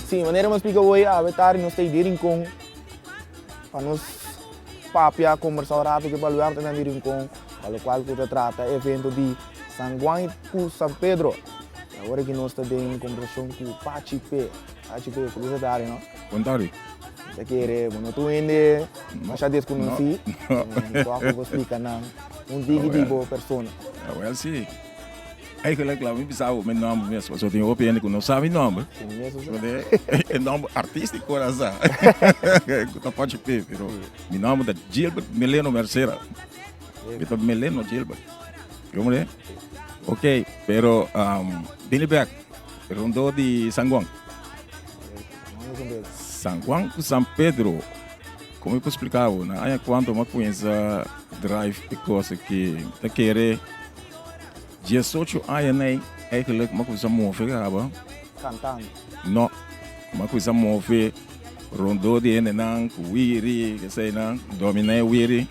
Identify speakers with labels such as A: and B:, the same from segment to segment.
A: Sí, manera mi a splika hoy, awe tardi nos ta di Rincon pa nos papia, kombersá un rato ku e baluartenan di Rincon pa lokual ku ta trata e evento di San Juan i ku San Pedro. I awor aki nos ta den kombersashon ku Pachi P. Pachi P, feliz tardi no.
B: Bon tardi.
A: Mi ta kere bo no ta un hende masha deskonosí, tòg bo por splika nan un tiki di bo persona.
B: Awel si. Eigenlijk laat mi bisa bo mi nomber mes, pasobra tin hopi hende ku no sa mi nomber. E nomber artístiko nan sa, ku ta Pachi P, pero mi nomber ta Gilbert Meleno Mercera. Mi ta Meleno Gilbert. Komo de? Ok, pero bini bek rondó di San Juan. San Juan ku San Pedro, komo mi por splika bo? Na aña kuantu mi a kuminsá drive e kos aki, mi ta kere. 18 aña nei eigenlijk m'a kuminsá move kaba.
A: Kantando?
B: No, m'a kuminsá move rondó di hendenan ku wiri, eseinan, dominá e wiri.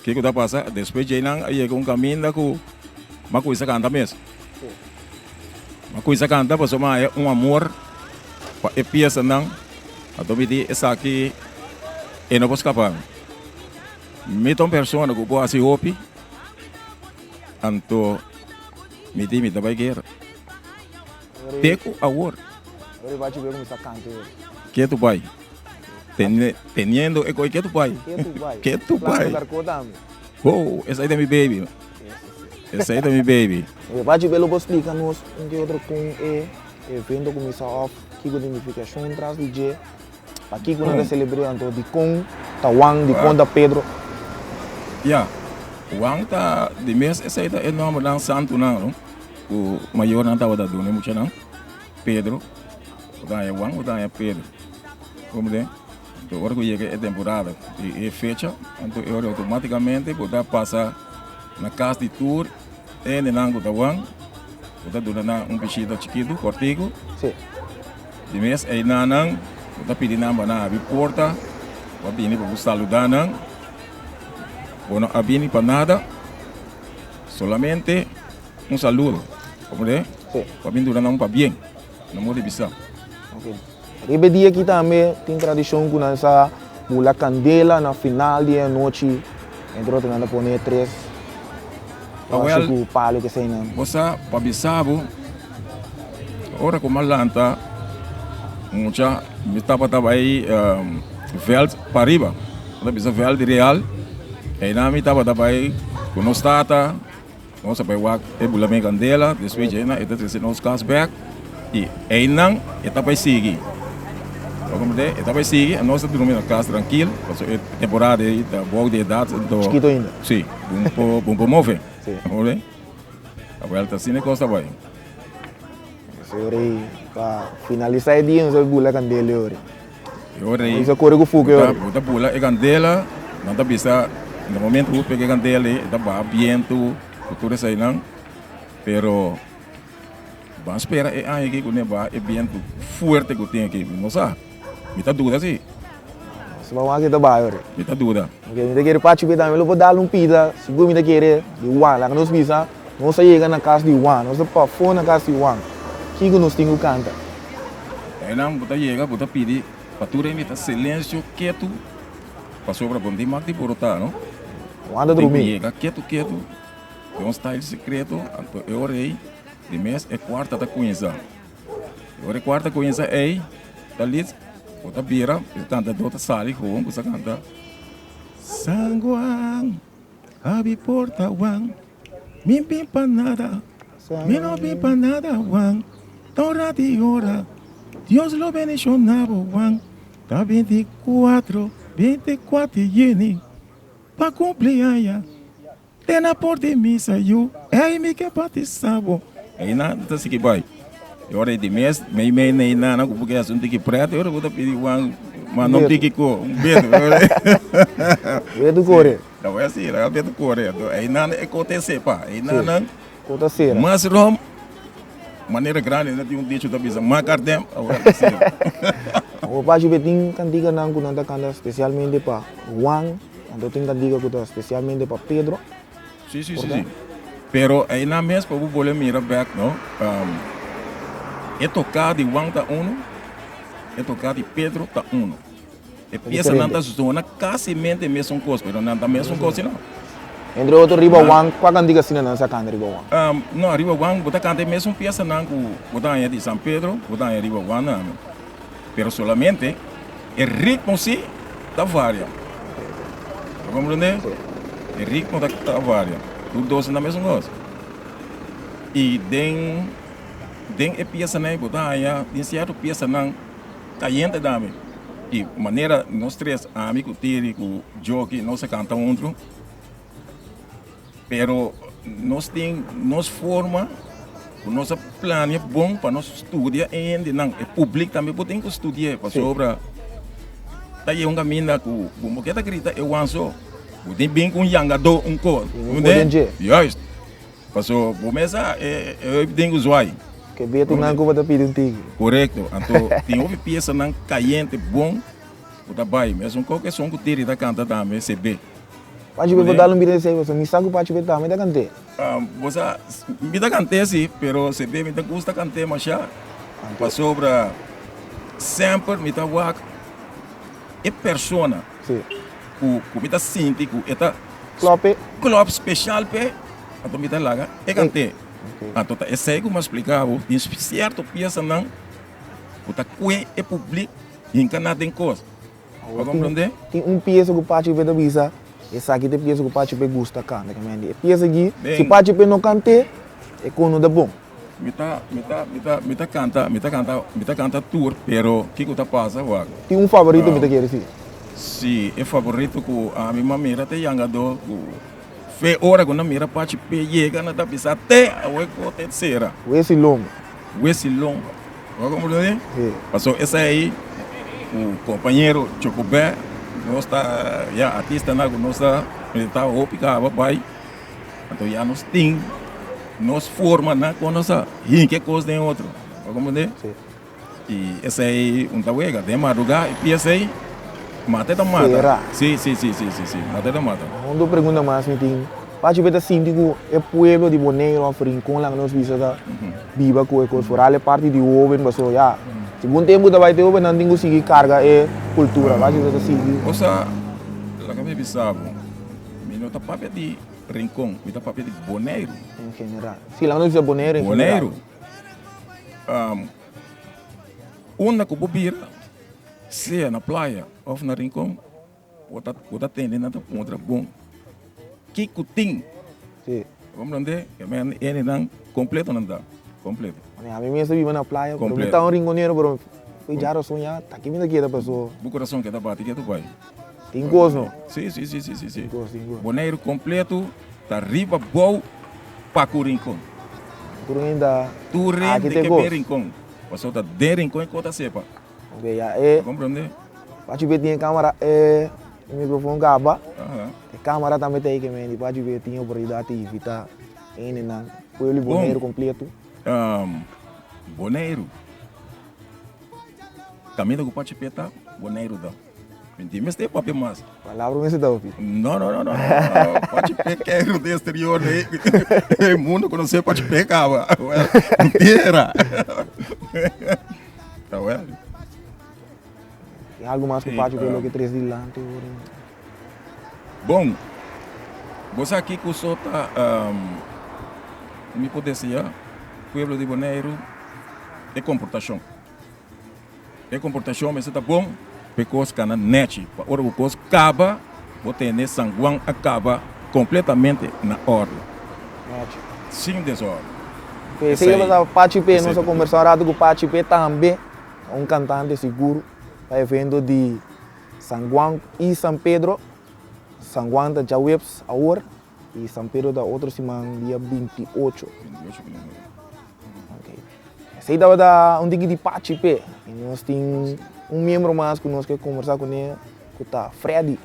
B: Kiko ta pasa? Despues djeinan a yega un kaminda ku m'a kuminsá kanta mes. M'a kuminsá kanta pasobra m'a haña un amor pa e piesanan. Anto mi di esaki e no por skapa mi. Mi ta un persona ku por hasi hopi. Anto mi di mi ta bai guera. Te ku awor. Ke tu bai. Teniendo e koi ke tu bai. Ke tu bai. Ho, esei ta mi baby. Esei ta mi baby.
A: Pachi Belo por splika nos un ke otro kon e evento kuminsá òf kiko ta e nifikashon tras di dje? Pakiko nan ta selebr'é anto? Dikon ta Juan? Dikon ta Pedro?
B: Ya, Juan ta di mes esei ta e nòmbernan santunan no ku mayornan tabata duna e muchanan. Pedro, bo ta haña Juan, bo ta haña Pedro. Komprendé? Anto ora ku yega e temporada di e fecha, anto e ora outomátikamente bo ta pasa na kas di tur e hendenan ku ta Juan, bo ta duna nan un bishita chikitu, kòrtiku.
A: Sí.
B: Di mes einanan bo ta pidi nan pa nan habri porta, bo a bini pa bo saluda nan. Bo no a bini pa nada, solamente un saludo, comprende?
A: Sí.
B: Bo a bini duna nan un pabien, no modo di bisa.
A: Ok. Riba e dia aki tambe tin tradishon ku nan sa bula kandela na final di e anochi, entre otro nan ta pone tres
B: Awel,
A: ku palo keseinan.
B: Bo sa pa bisa bo. Ora ku mi a lanta mucha mi tabata bai veld pariba, mi ta bisa veld di Real, einan mi tabata bai ku nos tata, nos a bai wak e bula mi kandela, despues dje e ta trese nos kas bek i einan e ta bai sigui. Bo komprende? E ta bai sigui, nos ta drumi na kas trankil, pasobra e temporada ei ta bou di edat, anto.
A: Chikito ainda.
B: Si, bo bo por move. Awel ta asina e kos ta bai.
A: Sorry, pa finalisa e dia nos a bula candela e ora.
B: E ora ei.
A: Nos a kore ku fuku e ora.
B: Bo ta bula e candela, nan ta bisa na momento ku bo pega e candela ei, e ta baha bientu ku tur eseinan, pero ban spera e aña aki ku ne baha e bientu fuerte ku tin aki, mi no sa, mi ta duda si.
A: Nos ban wak e ta baha e ora.
B: Mi ta duda.
A: Ok, mi ta kere Pachi P tambe lo por dal un pida, sigur mi ta kere di Juan, laga nos bisa. Nos a yega na kas di Juan, nos ta pafó na kas di Juan. Kiko nos tin ku kanta?
B: Einan bo ta yega, bo ta pidi pa tur hende ta silensio, ketu, pasobra bo no tin mak di borotá, no?
A: Juan ta drumí.
B: Tin ku yega ketu ketu, den un style sekreto, anto e ora ei di mes e kuarta ta kuminsá. E ora e kuarta kuminsá ei, ta lit, bo ta bira, e kantadó ta sali gewoon ku sa kanta, San Juan. Abi porta Juan, mi bin pa nada, mi no bin pa nada Juan, ta ora di ora, Dios lo bendiciona bo Juan, ta 24, 24 di juni, pa cumpli aña, te na porta di misa yu, ey mi ke batisa bo. Ey nan ta sigui bai. E ora di mes, mei mei nei nana ku porque un tiki preto, e ora bo ta pidi Juan, ma no tiki ko, un beto.
A: Beto kore.
B: Ta wea si, la beto kore. Anto ei nana e kota e sepa, ei nana.
A: Kota sera.
B: Mas rom, manera grandi nan tin un dicho ta bisa, ma kardem, a wea ta sera.
A: Bo pachi be tin kantikanan ku nan ta kanta spesialmente pa Juan, anto tin kantika ku ta spesialmente pa Pedro.
B: Si, si, si, si. Pero einan mes pa bo bole mira bek, no? E toká di Juan ta uno. E toká di Pedro ta uno. E piesanan ta zona kasimente mesun kos, pero nan ta mesun kos no.
A: Entre otro riba Wan, kua kantika asina nan sa kanta riba Wan?
B: No, riba Wan bo ta kanta e mesun piesanan ku bo ta haña di San Pedro, bo ta haña riba Wan tambe. Pero solamente e ritmo si ta varia. Bo komprende? E ritmo ta varia. Tur dos no ta mesun kos. I den den e piesanan ei bo ta haña tin sierto piesanan kayente tambe. I manera nos tres, ami ku Tiri ku Joki, nos a kanta huntu. Pero nos tin nos forma ku nos a plania bon pa nos studia e hendenan. E publik tambe bo tin ku studi'é pasobra ta yega un kaminda ku bo no ke ta grita e wan so. Bo tin bin ku un yangadó un kos. Juist. Paso bo mes sa e heup den ku zwaai.
A: Ke betu nan ku bo ta pidi un tiki.
B: Korekto. Anto tin hopi piesanan kayente bon ku ta bai. Mesun kok esun ku Tiri ta kanta tambe CB.
A: Pachi be bo dal un bira esei pasobra mi sa ku Pachi be tambe ta kant'é.
B: Bo sa, mi ta kant'é si, pero CB mi ta gusta kant'é masha. Pasobra semper mi ta wak e persona ku mi ta sinti ku e ta klòp speshal p'e. Anto mi ta laga e kant'é. Anto ta esei ku mi a splika bo, tin sierto piesanan ku ta kue e publik hinka na den kos. Bo a komprendé?
A: Tin un piesa ku Pachi Pe ta bisa, esaki ta e piesa ku Pachi Pe gusta kanta. Ke mende e piesa aki, si Pachi Pe no kant'é, e kon no ta bon.
B: Mi ta, mi ta, mi ta, mi ta kanta, mi ta kanta, mi ta kanta tur, pero kiko ta pasa wak?
A: Tin un favorito mi ta kere si.
B: Si, e favorito ku ami m'a mira ta e yangadó ku Fe ora ku nan mira Pachi Pe yega nan ta bisa te awe ku te sera.
A: Wesi lomba.
B: Wesi lomba. Bo a komprendé?
A: Si.
B: Paso esei ku kompañero Chocobè nos ta ya artistanan ku nos ta ta hopi kaba bai anto ya nos tin nos formanan kon nos a hinka e kos den otro. Bo a komprendé?
A: Si.
B: I esei un ta wega den madrugá e pia esei mata e ta mata.
A: Sera.
B: Si, si, si, si, si, si, mata e ta mata.
A: Un otro pregunta mas mi tin, Pachi bo ta sinti ku e pueblo di Boneiru òf Rincon laga nos bisa ta biba ku e kos foral e parti di hoben pasobra ya segun tempu ta bai te hobennan tin ku sigui karga e kultura Pachi bo ta sigui.
B: Osa laga mi bisa bo, mi no ta papia di Rincon, mi ta papia di Boneiru.
A: En general. Si laga nos bisa Boneiru en general.
B: Boneiru. Unda ku bo bira, sea na playa òf na Rincon, bo ta bo ta tende nan ta puntra bon kiko tin.
A: Sí.
B: Bo komprende? E men e hendenan kompleto nan ta, kompleto.
A: Ami mes ta biba na playa, pero mi ta un rinconero, pero mi dja rason ya, ta ki mi ta keda paso.
B: Bo kurason keda bati ketu bai.
A: Tin kos no?
B: Sí, sí, sí, sí, sí, sí.
A: Tin kos, tin kos.
B: Boneiru kompleto ta riba bou pa ku Rincon.
A: Tur hende ta
B: Tur
A: aki
B: hende
A: te
B: ke
A: kos.
B: bin Rincon. Pasobra ta den Rincon e kos ta sepa.
A: Ok, ya e.
B: Bo komprende?
A: Pachi Be tin e kamera, e mikrofon kaba.
B: Aha.
A: E kamera tambe ta ei ke men di Pachi Be tin e oportunidat di invita hendenan, pueblo di
B: Bon.
A: Boneiru kompleto.
B: Boneiru. Kaminda ku Pachi Be ta, Boneiru ta. Mi tin mester papia mas.
A: Palabra mester ta hopi.
B: No, no, no, no, no. Pachi Pe keiru den exterior nee. E mundo conoce Pachi Pe caba. Well, tierra. Ta well.
A: Tin algo mas ku Pachi Pe lo ke tres dilante ora?
B: Bon, bo sa kiko so ta mi por desea pueblo di Boneiru e comportacion. E komportashon mester ta bon pa e kos kana nèchi, pa ora ku kos kaba bo tene San Juan a kaba kompletamente na òrdu,
A: Nèchi.
B: sin desòrdu.
A: Esei
B: Esei,
A: tabata Pachi P.
B: esei
A: Nos a
B: ta
A: kombersá un ratu ku Pachi P. tambe, un kantante sigur pa evento di San Juan i San Pedro. San Juan ta djaweps awor i San Pedro ta otro siman dia 28.
B: 28 di november.
A: Ok. Esei tabata un tiki di pachi p'e. I nos tin un miembro mas ku nos ke kombersá kuné ku ta Freddy.